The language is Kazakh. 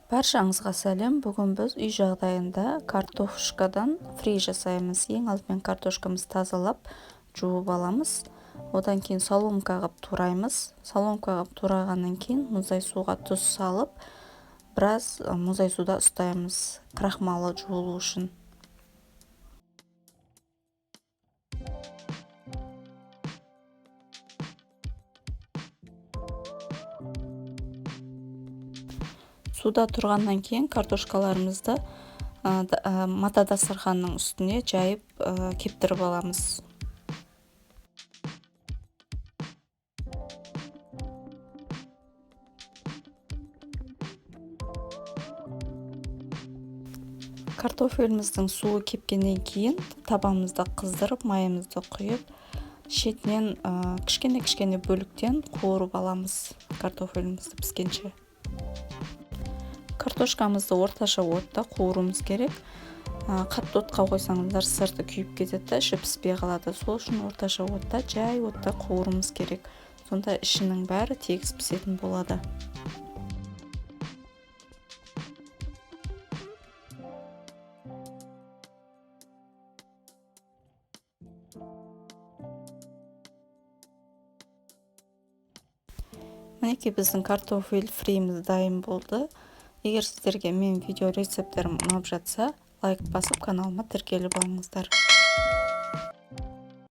Баршаңызға сәлем. Бүгін біз үй жағдайында картошкадан фри жасаймыз. Ең алдымен картошкамызды тазалап, жуып аламыз. Одан кейін соломка қылып тураймыз. Соломка қылып турағаннан кейін мұздай суға тұз салып, біраз мұздай суда ұстаймыз, крахмалы жуылу үшін. Суда тұрғаннан кейін картошкаларымызды мата дастарханның үстіне жайып, кептіріп аламыз. Картофеліміздің суы кепкеннен кейін табамызды қыздырып, майымызды құйып, шетінен кішкене-кішкене бөліктен қуырып аламыз картофелімізді піскенше. Картошкамызды орташа отта қуыруымыз керек. Қатты отқа қойсаңыздар, сырты күйіп кетеді да, іші піспей қалады. Сол үшін орташа отта, жай отта қуыруымыз керек. Сонда ішінің бәрі тегіс пісетін болады. Мінекей, біздің картофель фриміз дайын болды. Егер сіздерге менің видео рецепттерім ұнап жатса, лайк басып, каналыма тіркеліп алыңыздар.